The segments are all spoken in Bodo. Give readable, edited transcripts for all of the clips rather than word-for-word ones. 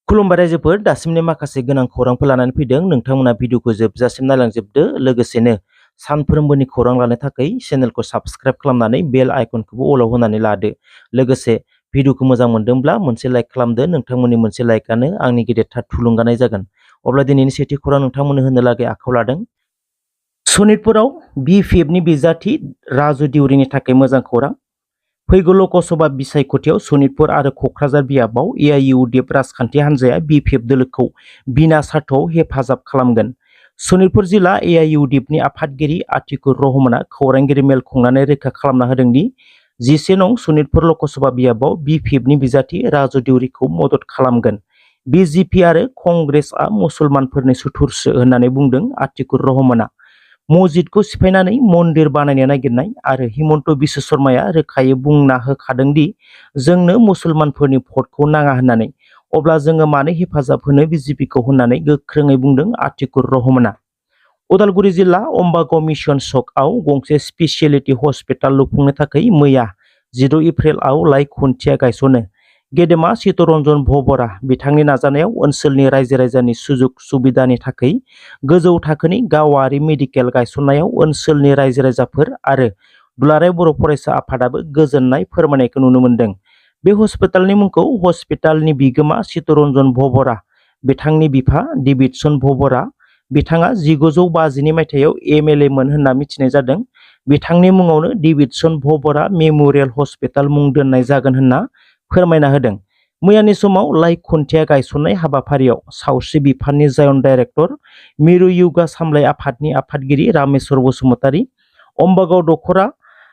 खुलुमबाय रायजोफोर दासिमनि माखासे गोनां खौरांफोर लानानै फैदों नोंथांमोना भिडिअखौ जोबजासिम नायलांजोबदो लोगोसेनो सानफ्रोमबोनि खौरां लानो थाखाय चेनेलखौ साबस्क्राइब खालामनानै बेल आइकनखौबो अलाव होनानै लादो लोगोसे भिडिअखौ मोजां मोनदोंब्ला मोनसे लाइक खालामदो नोंथांमोननि मोनसे लाइकआनो आंनि गेदेरथार थुलुंगानाय जागोन अब्ला दिनैनि सेथि खौरां नोंथांमोननो होनो लागै आखायाव लादों सनितपुराव BPFनि बिजाथि राजु दिउरिनि थाखाय मोजां खौरां फैगौ लकसभा बिसायख'थियाव सनितपुर आरो क'क्राझार बियाबाव AIUDF राजखान्थि हान्जाया BPF दोलोखौ बिना सार्थ'आव हेफाजाब खालामगोन। सनितपुर जिल्ला AIUDFनि आफादगिरि आतिकुर रहमाना खौरांगिरि मेल खुंनानै रोखा खालामना होदों दि 11 नं सनितपुर लकसभा बियाबाव BPFनि बिजाथि राजु दिउरिखौ मदद खालामगोन। BJP आरो कंग्रेसआ मुसलमानफोरनि सुथुरसो होननानै बुंदों आतिकुर रहमाना। मस्जिदखौ सिफायनानै मन्दिर बानायनो नागिरनाय आरो हिमन्त बिश्व शर्माया रोखायै बुंना होखादों दि जोंनो मुसलमानफोरनि भटखौ नाङा होननानै अब्ला जोङो मानो हेफाजाब होनो BJPखौ होननानै गोख्रोङै बुंदों आतिकुर रहमाना। उदालगुरि जिल्ला अम्बागाव मिशन सकआव गंसे स्पेसियेलिटि हस्पिटाल लुफुंनो थाखाय मैया 16 एप्रिलाव लाइ खुन्थिया गायसनो गेदेमा चित्तरन्जन भबरा बिथांनि नाजानायाव ओनसोलनि रायजो राजानि सुजुग सुबिदानि थाखाय गोजौ थाखोनि गावारि मेडिकेल गायसननायाव ओनसोलनि रायजो राजाफोर आरो दुलाराय बर' फरायसा आफादाबो गोजोननाय फोरमायनायखौ नुनो मोन्दों। बे हस्पिटालनि मुंखौ हस्पिटालनि बिगोमा चित्तरन्जन भबरा बिथांनि बिफा डेभिडसन भबरा बिथाङा 1952 मायथाइयाव MLA मोन होनना मिथिनाय जादों। बिथांनि मुङावनो डेभिडसन भबरा मेम'रियेल हस्पिटाल मुं दोननाय जागोन होनना फोरमायना होदों। मैयानि समाव लाइ खुन्थिया गायसननाय हाबाफारियाव सावस्रि बिफाननि जयन्त डाइरेक्टर मिरु युगा सामलाय आफादनि आफादगिरि रामेश्वर बसुमतारी अम्बागाव दख'रा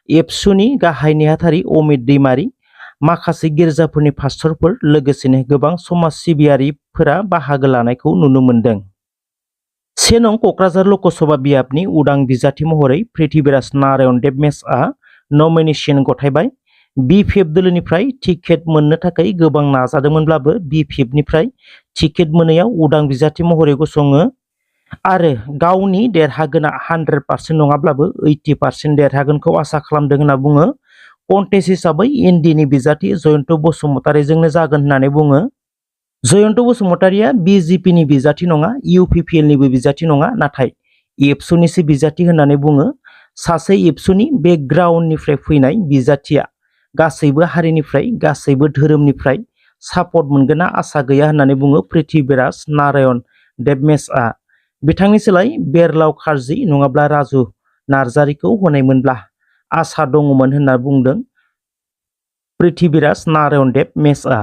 एबसुनि गाहाय नेहाथारि अमित दैमारी माखासे गिर्जाफोरनि पास्टरफोर लोगोसेनो गोबां समाज सिबियारिफोरा बाहागो लानायखौ नुनो मोन्दों। 1 नं क'क्राझार लकसभा बियाबनि उदां बिजाथि महरै पृथ्वीराज नारायण देब मेसआ नमिनेशन गथायबाय। BPF दोलोनिफ्राय टिकेट मोननो थाखाय गोबां नाजादोंमोनब्लाबो BPFनिफ्राय टिकेट मोनैयाव उदां बिजाथि महरै गसङो आरो गावनि देरहागोना 100% नङाब्लाबो 80% देरहागोनखौ आसा खालामदों होनना बुङो। कन्टेस्ट हिसाबै इन्दिनि बिजाथि जयन्त बसुमतारीजोंनो जागोन होननानै बुङो। जयन्त बसुमतारीया BJPनि बिजाथि नङा UPPLनिबो बिजाथि नङा नाथाय एबसुनिसो बिजाथि होननानै बुङो। सासे एबसुनि बेकग्राउन्डनिफ्राय फैनाय बिजाथिया गासैबो हारिनिफ्राय गासैबो धोरोमनिफ्राय सापर्ट मोनगोनना आसा गैया होननानै बुङो पृथ्वीराज नारायण देब मेसआ। बिथांनि सोलाय बेरलाव खारजि नङाब्ला राजु नार्जारिखौ होनायमोनब्ला आसा दङमोन होनना बुंदों पृथ्वीराज नारायण देब मेसआ।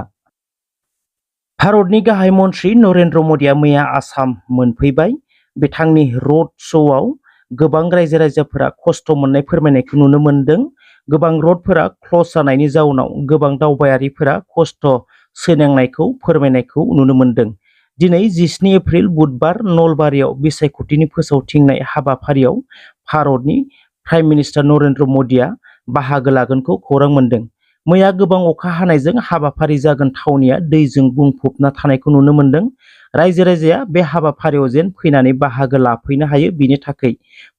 भारतनि गाहाय मन्त्रि नरेन्द्र मदिया मैया आसाम मोनफैबाय। बिथांनि रड श'आव गोबां रायजो राजाफोरा खस्थ' मोननाय फोरमायनायखौ नुनो मोन्दों। गोबां रडफोरा क्ल'ज जानायनि जाउनाव गोबां दावबायारिफोरा खस्थ' सैनांनायखौ फोरमायनायखौ नुनो मोन्दों। दिनै 17 एप्रिल बुधबार नलबारियाव बिसायख'थिनि फोसावथिंनाय हाबाफारियाव भारतनि प्राइम मिनिस्टार नरेन्द्र मदिया बाहागो लागोनखौ खौरां मोन्दों। मैया गोबां अखा हानायजों हाबाफारि जागोन थावनिया दैजों बुंफबना थानायखौ नुनो मोन्दों। रायजो राजाया बे हाबाफारियाव जेन फैनानै बाहागो लाफैनो हायो बिनि थाखाय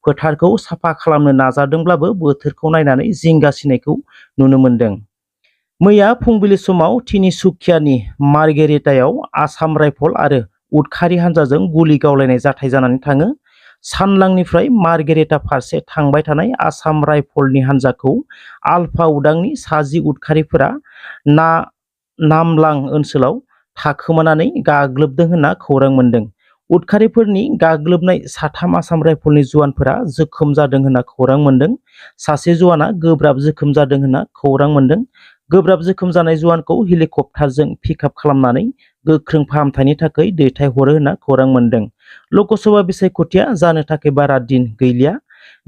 फोथारखौ साफा खालामनो नाजादोंब्लाबो बोथोरखौ नायनानै जिंगासिनायखौ नुनो मोन्दों। मैया फुंबिलि समाव तिनिसुकियानि मार्गेरिटायाव आसाम राइफल आरो उदखारि हान्जाजों गुलि गावलायनाय जाथाय जानानै थाङो। सानलांनिफ्राय मार्गेरिटा फारसे थांबाय थानाय आसाम राइफलनि हान्जाखौ आलफा उदांनि 10 उदखारिफोरा नामलां ओनसोलाव थाखोमानानै गाग्लोबदों होनना खौरां मोन्दों। उदखारिफोरनि गाग्लोबनाय 3 आसाम राइफलनि जवानफोरा जोखोम जादों होनना खौरां मोन्दों। सासे जवाना गोब्राब जोखोम जादों होनना खौरां मोन्दों। गोब्राब जोखोम जानाय जवानखौ हेलिकप्टारजों पिकआप खालामनानै गोख्रों फाहामथायनि थाखाय दैथायहरो होनना खौरां मोन्दों। लकसभा बिसायख'थिया जानो थाखाय बारा दिन गैलिया।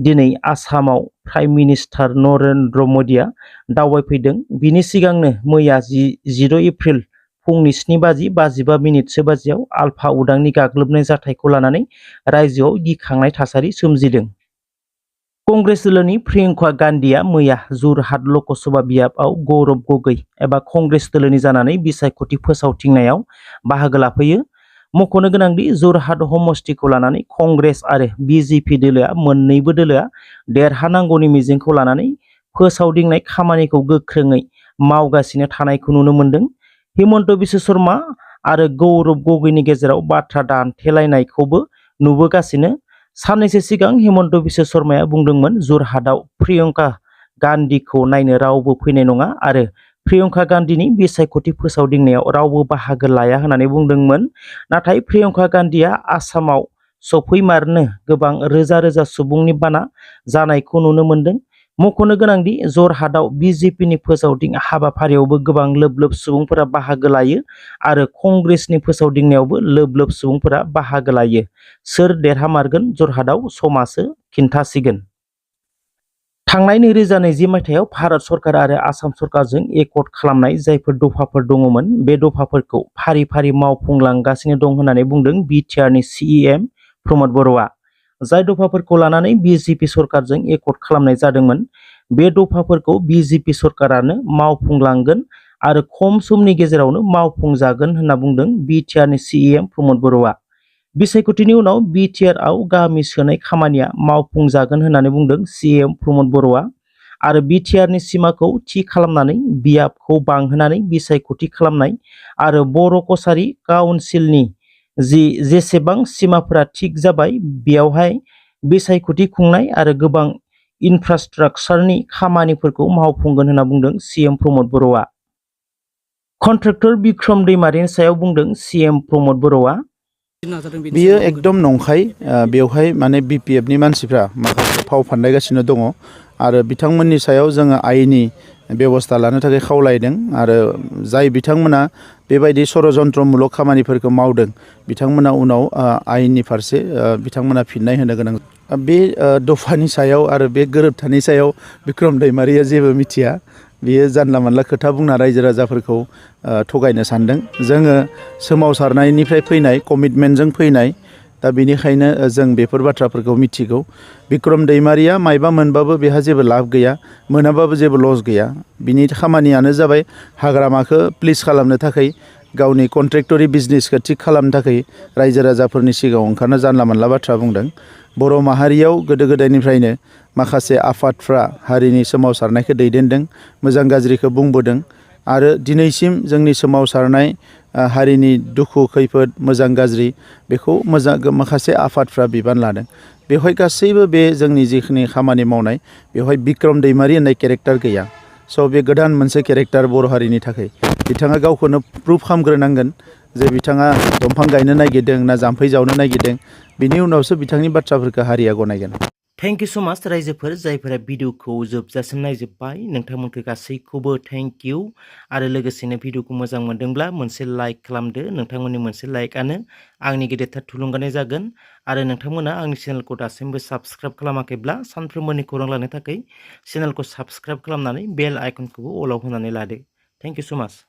दिनै आसामाव प्राइम मिनिस्टार नरेन्द्र मदिया दावबायफैदों। बिनि सिगांनो मैया 16 एप्रिल फुंनि 7:55 बाजियाव आलफा उदांनि गाग्लोबनाय जाथायखौ लानानै रायजोआव गिखांनाय थासारि सोमजिदों। कंग्रेस दोलोनि प्रियंका गान्धीआ मैया जरहाट लकसभा बियाबाव गौरब गगৈ एबा कंग्रेस दोलोनि जानानै बिसायख'थि फोसावथिंनायाव बाहागो लाफैयो। मख'नो गोनांदि जरहाट समस्तिखौ लानानै कंग्रेस आरो BJP दोलोआ मोन्नैबो दोलोआ देरहानांगौनि मिजिंखौ लानानै फोसावदिंनाय खामानिखौ गोख्रोङै मावगासिनो थानायखौ नुनो मोन्दों। हिमन्त बिश्व शर्मा आरो गौरब गगैनि गेजेराव बाथ्रा दान्थेलायनायखौबो नुबोगासिनो। साननैसो सिगां हेमन्त बिश्व शर्माया बुंदोंमोन जरहाटआव प्रियंका गान्धीखौ नायनो रावबो फैनाय नङा आरो प्रियंका गान्धीनि बिसायख'थि फोसावदिंनायाव रावबो बाहागो लाया होननानै बुंदोंमोन। नाथाय प्रियंका गान्धीया आसामाव सफैमारनो गोबां रोजा रोजा सुबुंनि बाना जानायखौ नुनो मोन्दों। मख'नो गोनांदि जरहाटआव बिजेपिनि फोसावदिं हाबाफारियावबो गोबां लोब लोब सुबुंफोरा बाहागो लायो आरो कंग्रेसनि फोसावदिंनायावबो लोब लोब सुबुंफोरा बाहागो लायो। सोर देरहामारगोन जरहाटआव समासो खिन्थासिगोन। थांनाय 2020 मायथाइयाव भारत सरकार आरो आसाम सरकारजों एकर्ड खालामनाय जायफोर दफाफोर दङमोन बे दफाफोरखौ फारि फारि मावफुंलांगासिनो दं होननानै बुंदों बिटिआरनि सिएम प्रमद बर'आ। जाय दफाफोरखौ लानानै बिजेपि सरकारजों एकर्ड खालामनाय जादोंमोन बे दफाफोरखौ बिजेपि सरकारानो मावफुंलांगोन आरो खम समनि गेजेरावनो मावफुंजागोन होनना बुंदों बिटिआरनि सिएम प्रमद बर'आ। बिसायख'थिनि उनाव बिटिआरआव गामि सोनाय खामानिया मावफुंजागोन होननानै बुंदों सिएम प्रमद बर'आ आरो बिटिआरनि सिमाखौ थि खालामनानै बियाबखौ बांहोनानै बिसायख'थि खालामनाय आरो बर' कसारी काउन्सिलनि जेसेबां सिमाफोरा थिग जाबाय बेयावहाय बिसायख'थि खुंनाय आरो गोबां इनफ्रास्ट्राक्चारनि खामानिफोरखौ मावफुंगोन होनना बुंदों सिएम प्रमद बर'आ। कन्ट्रेक्टर बिक्रम दैमारिनि सायाव बुंदों सिएम प्रमद बर'आ। बियो एकदम नंखाय। बेवहाय माने बिपिएफनि मानसिफ्रा माखासे फाव फान्दायगासिनो दङ आरो बिथांमोननि सायाव जोङो आयेननि बेबस्था लानो थाखाय खावलायदों आरो जाय बिथांमोना बेबायदि षड़यन्त्रमूलक खामानिफोरखौ मावदों बिथांमोना उनाव आयेननि फारसे बिथांमोना फिननाय होनो गोनां। बे दफानि सायाव आरो बे गोरोबथानि सायाव बिक्रम दैमारिया जेबो मिथिया। बियो जानला मानला खोथा बुंना रायजो राजाफोरखौ थगायनो सानदों। जोङो सोमावसारनायनिफ्राय फैनाय कमिटमेन्टजों फैनाय दा बेनिखायनो जों बेफोर बाथ्राफोरखौ मिथिगौ। बिक्रम दैमारिया मायबा मोनबाबो बेहा जेबो लाब गैया, मोनाबाबो जेबो लस गैया। बिनि खामानियानो जाबाय हाग्रामाखौ प्लिस खालामनो थाखाय गावनि कन्ट्रेक्टरि बिजनेसखौ थिग खालामनो थाखाय रायजो राजाफोरनि सिगाङाव ओंखारना जानला मानला बाथ्रा बुंदों। बर' माहारियाव गोदो गोदायनिफ्रायनो माखासे आफादफ्रा हारिनि सोमावसारनायखौ दैदेनदों, मोजां गाज्रिखौ बुंबोदों आरो दिनैसिम जोंनि सोमावसारनाय हारिनि दुखु खैफोद मोजां गाज्रि बेखौ माखासे आफादफ्रा बिबान लादों। बेवहाय गासैबो बे जोंनि जिखिनि खामानि मावनाय बेवहाय बिक्रम दैमारि होननाय केरेक्टार गैया। स' बे गोदान मोनसे केरेक्टार बर' हारिनि थाखाय बिथाङा गावखौनो प्रुभ खालामग्रोनांगोन जे बिथाङा दंफां गायनो नागिरदों ना जाम्फै जावनो नागिरदों, बिनि उनावसो बिथांनि बाथ्राफोरखौ हारिया गनायगोन। थेंक इउ स' माच रायजोफोर जायफोरा भिडिअखौ जोबजासिम नायजोब्बाय नोंथांमोनखौ गासैखौबो थेंक इउ आरो लोगोसेनो भिडिअखौ मोजां मोनदोंब्ला मोनसे लाइक खालामदो। नोंथांमोननि मोनसे लाइकआनो आंनि गेदेरथार थुलुंगानाय जागोन आरो नोंथांमोना आंनि चेनेलखौ दासिमबो साबस्क्राइब खालामाखैब्ला सानफ्रोमबोनि खौरां लानो थाखाय चेनेलखौ साबस्क्राइब खालामनानै बेल आइकनखौबो अलाव होनानै लादो। थेंक इउ स' माच।